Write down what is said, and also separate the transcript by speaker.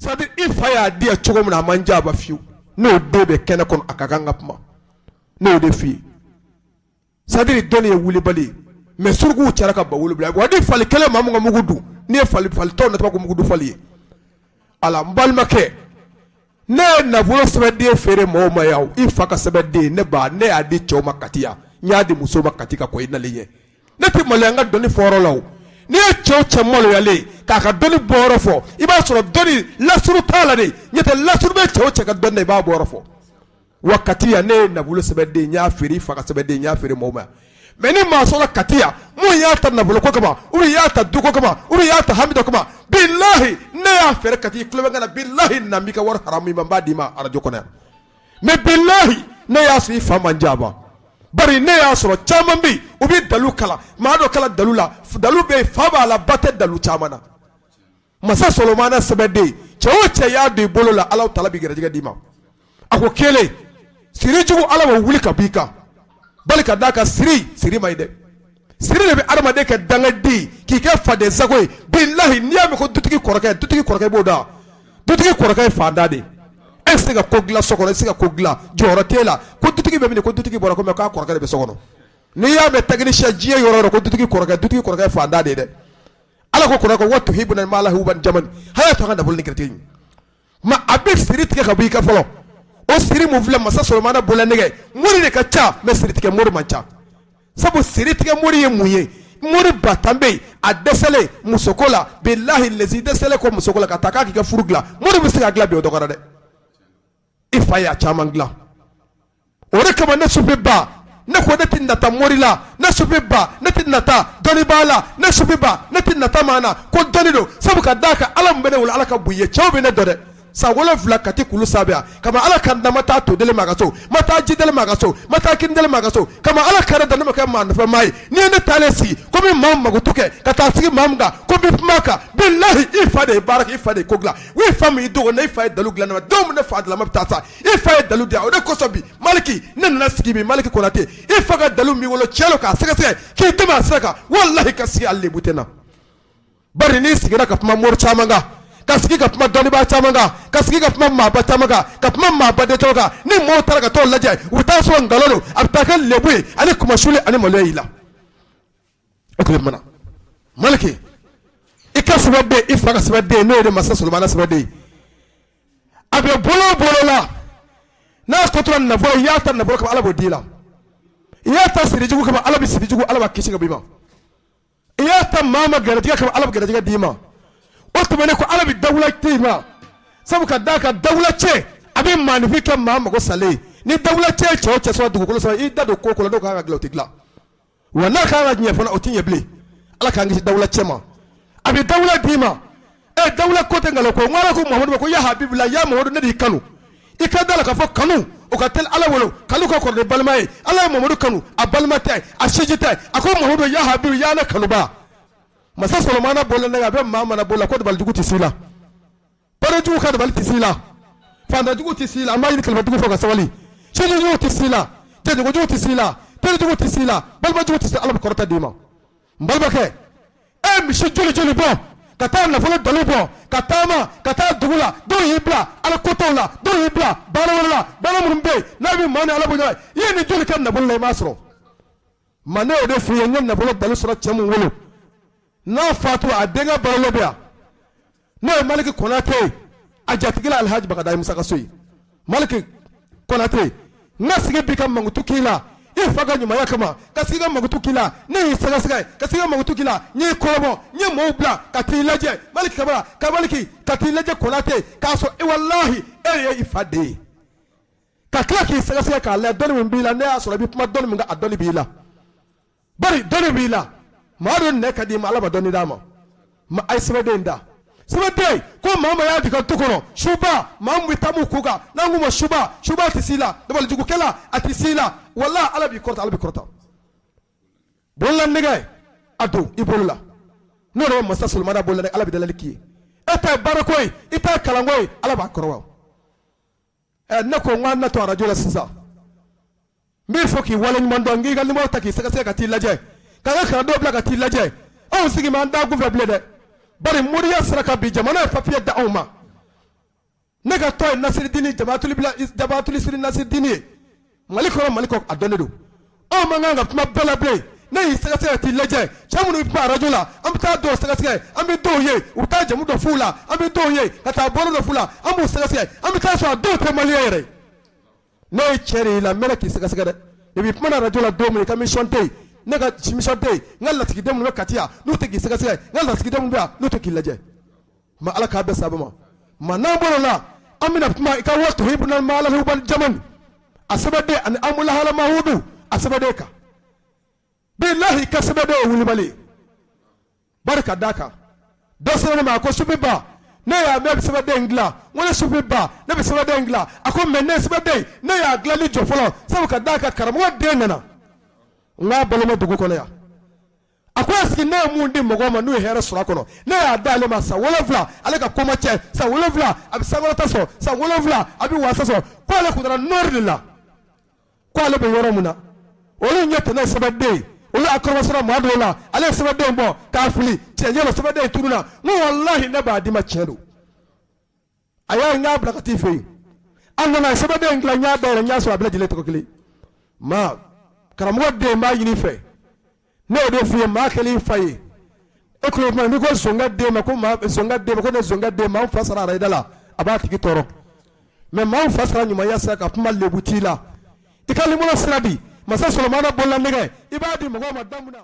Speaker 1: C'est-à-dire i fa y'a di yan cogo min na, a man janfa fiyewu. N'o den bɛ kɛnɛ kɔnɔ, a ka kan ka kuma. Ne y'o de f'i ye. C'est-à-dire dɔnni ye wulibali ye, mais surukuw cayara ka ba wolonwula. Wa ni fali kelen maa min ka mugu dun, n'i ye fali falitɔ natɔ ko mugu dun fali ye. Ala, n balimakɛ, ne ye nafolo sɛbɛnden feere mɔgɔw ma yan. I fa ka sɛbɛnden, ne ba, ne y'a di cɛw ma Kati yan, n y'a di musow ma Kati ka kɔn i nalen ɲɛ. Ne tɛ maloya n ka dɔnni fɔyɔrɔ la. O n'i ye cɛw cɛ maloyalen k'a ka dɔnni bɔyɔrɔ fɔ, i b'a sɔrɔ dɔnni lasuru t'a la de. N'o tɛ, lasuru bɛ cɛw cɛ ka dɔnni na, i b'a bɔyɔrɔ fɔ. Wa Kati yan, ne ye nafolo sɛbɛnden, n y'a feere. I fa ka sɛbɛnden, n y'a feere mɔgɔw ma. Mais ni maa sɔrɔ Kati yan mun y'a ta nafolo ko kama, ou bien y'a ta duko kama, ou bien y'a ta hami dɔ kama, bilahi, ne y'a feere Kati, i tulo bɛ n kan na, bilahi, na n b'i ka wari haramu i ma, n b'a d'i ma arajo kɔnɔ yan. Mais bilahi, ne y'a sɔrɔ i fa man janfa. Bari ne y'a sɔrɔ caman bɛ yen, u bɛ dalu kalan, maa dɔ kalan dalu la, dalu bɛ yen, fa b'a la, ba tɛ dalu caman na. Masa Solomana sɛbɛnden, cɛ o cɛ y'a don i bolo la, Ala taala b'i garijɛgɛ d'i ma. A ko kelen, siri jugu, Ala b'o wuli ka b'i kan. Bali ka d'a kan, siri, siri ma ɲi dɛ. Siri de bɛ adamaden kɛ dangaden, k'i kɛ faden sago ye. Bilahi, n'i y'a mɛn ko dutigi kɔrɔkɛ, dutigi kɔrɔkɛ b'o da, dutigi kɔrɔkɛ ye fantan de ye. E tɛ se ka ko dilan so kɔnɔ, e tɛ se ka ko dilan, jɔyɔrɔ t'e la. Ko dutigi bɛ min? Ko dutigi bɔra ko k'a kɔrɔkɛ de bɛ so kɔnɔ. N'i y'a mɛn technicien diɲɛ yɔrɔ o yɔrɔ ko dutigi kɔrɔkɛ, dutigi kɔrɔkɛ ye fantan de ye dɛ. Ala ko kɔrɔkɛ ko wa tuhibuna mala huban jaman haya to ka nafolo ni garijɛgɛ ma, a bɛ siri tigɛ ka bɔ i kan fɔlɔ. O siri mun filɛ, masa Solomana bolola nɛgɛ mori de ka ca, mais siri tigɛ mori man ca. Sabu siri tigɛ mori ye mun ye? Mori 10 000 bɛ yen, a dɛsɛlen musoko la. Bilahi lezi, dɛsɛlen ko musoko la ka taa k'a k'i ka furu dilan, mori bɛ se ka dilan bi, o dɔgɔyara dɛ. I fa y'a caman dilan. O de kama ne sufi ba, ne ko ne tɛ nata mori la. Ne sufi ba, ne tɛ nata dɔnnibaa la. Ne sufi ba, ne tɛ nata maa na ko dɔnni don. Sabu ka d'a kan, Ala min bɛ ne wele, Ala ka bon ye. Cɛw bɛ ne dɔn dɛ. San 7 Kati kulu sanfɛ kama, Ala ka na, ma taa to deli maa ka so, ma taa ji deli maa ka so, ma taa kini deli maa ka so. Kama Ala ka ne da, ne ma kɛ maa nɔfɛ maa ye. N'i ye ne taalen sigi ko n bɛ maa makutu kɛ ka taa sigi maa min kan ko n bɛ kuma kan, bilahi, i fa de ye baara kɛ, i fa de ye ko dilan. I fa min y'i dogo ne, i fa ye dalu dilan ne ma. Don min ne fa dilama bɛ taa sa, i fa ye dalu di yan. O de kosɔn bi, Maliki, ne nana sigi bi. Maliki Konate, i fa ka dalu min wolo cɛ k'a sɛgɛsɛgɛ k'i dɛmɛ a sira kan, walahi, ka sigi hali lebu tɛ na. Bari n'i sigira ka kuma mori caman kan, ka sigi ka kuma dɔnnibaa caman kan, ka sigi ka kuma maaba caman kan, ka kuma maaba den caman kan, ni maaw taara ka t'o lajɛ, u bɛ taa sɔrɔ nkalon don. A bɛ taa kɛ lebu ye ani kumasuli ani maloya y'i la. O tile mana, Maliki, i ka sɛbɛnden, i fa ka sɛbɛnden, n'o ye de masa Solomana sɛbɛnden ye, a bɛ bolo o bolo la, n'a kɔtɔra nafolo, i y'a ta nafolo kama, Ala b'o d'i la. I y'a ta sirijugu kama, Ala bɛ sirijugu, Ala b'a kisi ka bɔ i ma. I y'a ta maa ma garijɛgɛ kama, Ala bɛ garijɛgɛ d'i ma. O tɛmɛnen kɔ, Ala bɛ dawula d'i ma. Sabu ka d'a kan, dawula cɛ, a bɛ maaninfin kɛ maa mago salen ye. Ni dawula cɛ, cɛ o cɛ sɔrɔ dugukolo sɔrɔ, i da don ko ko la, n'o kan ka dilan, o tɛ dilan. Wa n'a kan ka ɲɛ fana, o tɛ ɲɛ bilen. Ala k'an kisi dawula cɛ ma. A bɛ dawula d'i ma. Ɛ, dawula ko tɛ nkalon ko. N ko Ala ko Muhamadu ma ko ya habibila, ya Muhamadu, ne de y'i kanu. I ka da la k'a fɔ kanu, o ka teli Ala wolo, kanu ka kɔrɔ ni balima ye. Ala ye Mamadu kanu, a balima tɛ, a siji tɛ. A ko Mamadu, ya habibu, ya ne kanuba. Masa Solomana bolo ne, a bɛ maa mana bolo la ko dabalijugu tɛ s'i la, baarajugu ka dabali tɛ s'i la, fantanjugu tɛ s'i la. An b'a ɲini kalifajugu fɛ ka sabali. Sinijugu tɛ s'i la, jɛɲɔgɔnjugu tɛ s'i la, terijugu tɛ s'i la, balimajugu tɛ s'i la. Ala bɛ kɔrɔta d'i ma. N balimakɛ, e misi joli joli bɔ ka taa nafolo dalu bɔ ka taama ka taa dugu la, dɔw y'i bila ala kotɔw la, dɔw y'i bila baara wɛrɛ la, baara minnu bɛ yen n'a bɛ maa ni Ala bɔ ɲɔgɔn ye. I ye nin joli kɛ nafolo la, i m'a sɔrɔ. Ma ne y'o de f'i ye. N ye nafolo dalu sɔrɔ cɛ mun bolo, n'a fatura, a denkɛ balolen bɛ yan, n'o ye Maliki Konate ye, a jatigila Alihaji Bagadayi Musa ka so ye. Maliki Konate, n ka sigi bi ka mankutu k'i la i fa ka ɲumanya kama, ka sigi ka mankutu k'i la, ne y'i sɛgɛsɛgɛ, ka sigi ka mankutu k'i la, n y'i kɔrɔbɔ, n ye mɔgɔw bila ka t'i lajɛ. Maliki Kamara ka Maliki ka t'i lajɛ Konate, k'a sɔrɔ walahi e ye i fa den ye, ka tila k'i sɛgɛsɛgɛ k'a lajɛ dɔnni min b'i la. Ne y'a sɔrɔ i bɛ kuma dɔnni min kan, a dɔnni b'i la. Bari dɔnni b'i la. Maa dɔ nɛ ka di ma, Ala ma dɔnni d'a ma. Ma a ye sɛbɛnden da, sɛbɛnden ko maa ma y'a di ka du kɔnɔ suba, maa min bɛ taa mun ko kan, n'an k'u ma suba, suba tɛ s'i la, dabalijugukɛla a tɛ s'i la. Wala Ala b'i kɔrɔta, Ala b'i kɔrɔta. Bolola nɛgɛ a don i bolo la, n'o de ye masa Solomana bolola nɛgɛ, Ala bɛ dalali k'i ye. E ta ye baarako ye, i ta ye kalanko ye, Ala b'a kɔrɔbɔ. Ɛ, ne ko n k'an na to arajo la sisan, n b'i fɔ k'i waleɲuman dɔn. N k'i ka numéro ta k'i sɛgɛsɛgɛ ka t'i lajɛ, k'an ka kalandenw bila ka t'i lajɛ. Anw sigi ma an da kunfɛ bilen dɛ. Bari moriya sira kan bi, jamana ye papiye da anw ma. Ne ka tɔn ye Nasiridini Jabaatuli Siri Nasiridini ye Mali kɔnɔ, Mali kɔ, a dɔnnen don. Anw man kan ka kuma bɛɛ la bilen. Ne y'i sɛgɛsɛgɛ ka t'i lajɛ, cɛ minnu bɛ kuma arajo la, an bɛ taa dɔw sɛgɛsɛgɛ, an bɛ dɔw ye u bɛ taa jamu dɔ f'u la, an bɛ dɔw ye ka taa baro dɔ f'u la, an b'u sɛgɛsɛgɛ, an bɛ taa sɔrɔ a dɔw tɛ maliyɛn yɛrɛ ye. Ne ye cɛ de y'i la, n bɛ k'i sɛgɛsɛgɛ dɛ. Depuis kuma na arajo la don min, i ka mission tɛ yen, ne ka mission tɛ yen. N ka lasigiden minnu bɛ Kati yan, n'u tɛ k'i sɛgɛsɛgɛ, n ka lasigiden minnu bɛ yan, n'u tɛ k'i lajɛ. Ma Ala k'a bɛɛ saba ma. Ma n'an bɔr'o la, an bɛna kuma i ka wa tuhibuna maala huban jaman a sɛbɛnden ani amulahala mahudu a sɛbɛnden kan. Bilahi, ka sɛbɛnden ye wulibali ye. Bari ka d'a kan, dɔ sera ne ma, a ko Sufi Ba, ne y'a mɛn sɛbɛnden in dilan. N ko ne Sufi Ba, ne bɛ sɛbɛnden in dilan. A ko mais ne sɛbɛnden, ne y'a dilanli jɔ fɔlɔ, sabu ka d'a kan karamɔgɔ den nana n k'a balima dugu kɔnɔ yan. A ko est-ce que ne ye mun di mɔgɔw ma n'u ye hɛrɛ sɔrɔ a kɔnɔ? Ne y'a d'ale ma san 7, ale ka ko ma cɛ. San 7 a bɛ sankɔrɔta sɔrɔ, san 7 a bɛ wasa sɔrɔ. Ko ale kun taara nord de la, ko ale bɛ yɔrɔ min na, olu ɲɛ tɛ ne sɛbɛnden ye, olu akɔrɔba sɔrɔ maa dɔw la. Ale ye sɛbɛnden bɔ k'a fili cɛncɛn la, sɛbɛnden tununna. N ko walahi, ne b'a d'i ma, tiɲɛ don. A y'a n y'a bila ka t'i fɛ yen. An nana sɛbɛnden in dilan, n y'a dayɛlɛ, n y'a sɔrɔ a bɛɛ lajɛlen tɔgɔ kelen. Maa karamɔgɔ den, b'a ɲini fɛ, ne y'o de f'i ye, maa kɛlen fa ye e tulo kuma, n'i ko zonkɛ den ma ko maa zonkɛ den ma ko ne zonkɛ den maa fa sara arayida la, a b'a tigi tɔɔrɔ. Mais maa fa sara ɲumanya sira ka kuma lebu t'i la, i ka limɔnɔ sira di masa Solomana bolola nɛgɛ, i b'a di mɔgɔw ma daminɛ.